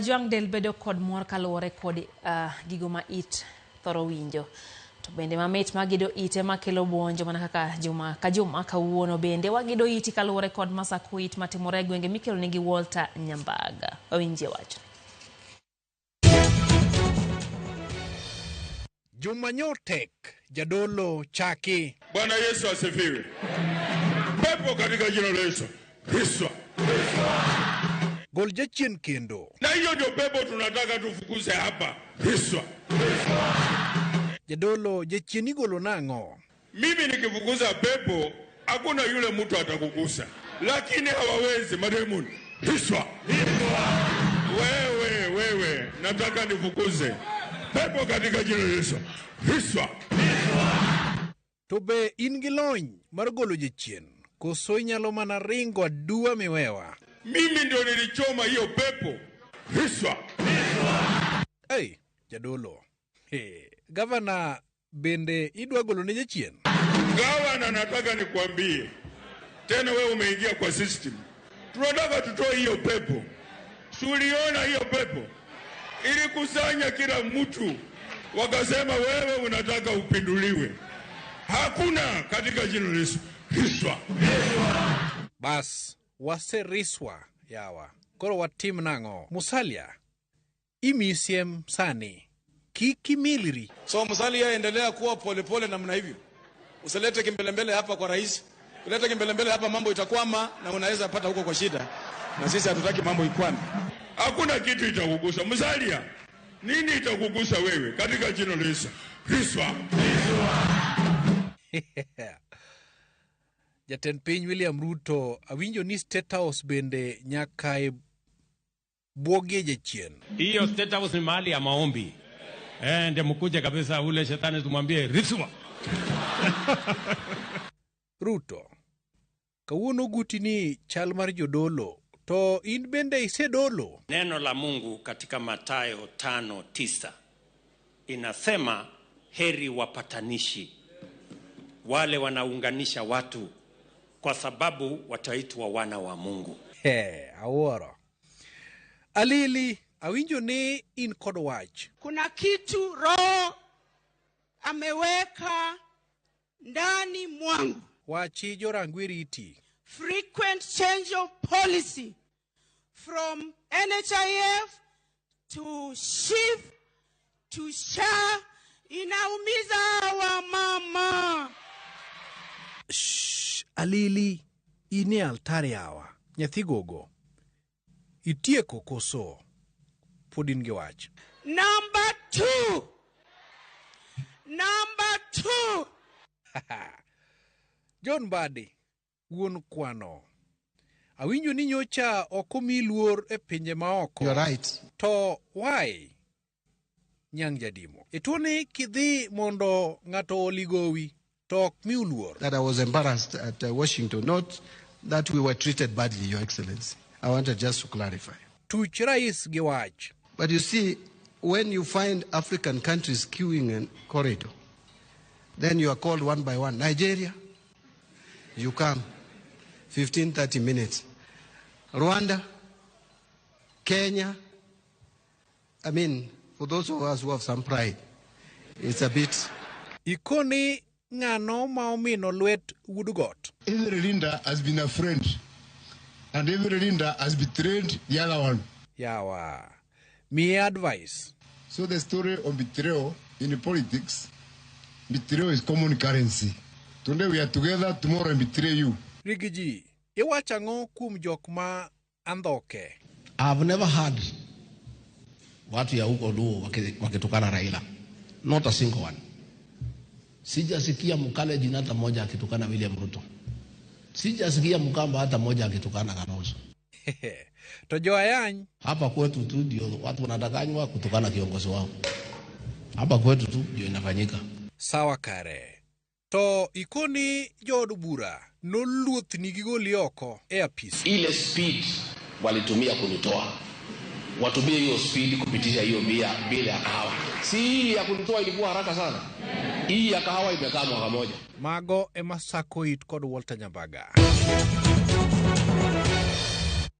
Ojwang del bedo kod mor kaluwore kod gigo ma it thoro winjo. To bende mamit magido ite makelo buonjo mana kaka juma ka juma kawuono bende wagido iti kaluwore kod masaku it matimore e gwenge mikelo nigi Walter Nyambaga. Wawinjie wachni. Juma nyotek, jadolo chaki. Bwana Yesu asifiwe. Pepo katika jina la Yesu. Riswa. Gol jachien kendo. Na hiyo ndio pepo tunataka tufukuze hapa. Riswa. Jadolo, jachien igolo nang'o? Mimi nikifukuza pepo hakuna yule mtu atakugusa, lakini hawawezi mademoni. Riswa. Wewe, wewe, nataka nifukuze pepo katika jina la Yesu. Riswa. To be in gi lony mar golo jachien, koso inyalo mana ringo aduwa miwewa? Mimi ndio nilichoma hiyo pepo. Riswa. Ei, jadolo. Hey, gavana bende idwa golo ne jachien? Gavana, nataka nikwambie tena, wewe umeingia kwa system. Tunataka tutoe hiyo pepo. Tuliona hiyo pepo ilikusanya kila mtu, wakasema wewe unataka upinduliwe. Hakuna katika jina la Yesu. Riswa. Bas, waseriswa yawa. Koro watim nang'o? Musalia, imisiem sani. Kik imilri. So Musalia, endelea kuwa polepole namna hivyo. Usilete kimbelembele hapa kwa rais. Ulete kimbelembele hapa, mambo itakwama na unaweza pata huko kwa shida. Na sisi hatutaki mambo ikwame. Hakuna kitu itakugusa. Musalia, nini itakugusa wewe katika jina la Yesu? Riswa. Jatend piny William Ruto, awinjo ni State House bende nyaka e bwogie jachien. Hiyo State House ni mahali ya maombi. Ndio mkuje kabisa ule shetani tumwambie riswa. Ruto, kawuono guti ni chal mar jodolo, to in bende isedolo. Neno la Mungu katika Mathayo 5:9 inasema heri wapatanishi, wale wanaunganisha watu, kwa sababu wataitwa wana wa Mungu. He, awuoro. Alili, awinjo ni in kod wach. Kuna kitu Roho ameweka ndani mwangu. Wachi jorangwe riti. Frequent change of policy from NHIF to SHIF to SHA inaumiza wa mama. Shh, Alili, in e altare yawa, nyathi gogo. Itieko koso? Pod in gi wach. Number 2. Number 2. John Mbadi, wuon kwano. Awinjo ni nyocha ok omi luor e pinje maoko. You're right. To why? Nyang' Jadimo. Ituoni kidhi mondo ng'ato oligowi to ok miu luor. That I was embarrassed at Washington, not that we were treated badly, Your Excellency. I wanted just to clarify. Tuch rais gi wach. But you see, when you find African countries queuing in corridor, then you are called one by one. Nigeria, you come, 15, 30 minutes. Rwanda, Kenya, for those of us who have some pride, it's a bit... Ikoni ng'ano ma omino lwet wuod got? Every leader has been a friend, and every leader has betrayed the other one. Yawa, miye advice. So the story of betrayal in politics, betrayal is common currency. Today we are together, tomorrow I betray you. Rigiji, iwacho ang'o kuom jok ma andhoke? I've never heard watu ya huko Luo wakitukana Raila. Not a single one. Sijasikia Mkalenjin hata moja akitukana William Ruto. Sijasikia Mkamba hata moja akitukana Kalonzo. To jo ayany? Hapa kwetu tu ndio watu wanadanganywa kutukana kiongozi wao. Hapa kwetu tu ndio inafanyika. Sawa kare. To ikoni jood bura noluothni gi goli oko e apis. Ile speed walitumia kunitoa, watumie hiyo speed kupitisha hiyo bia bila ya kahawa. Si hii ya kunitoa ilikuwa haraka sana. Hii ya kahawa imekaa mwaka moja. Mago ema sako it kod Walter Nyambaga.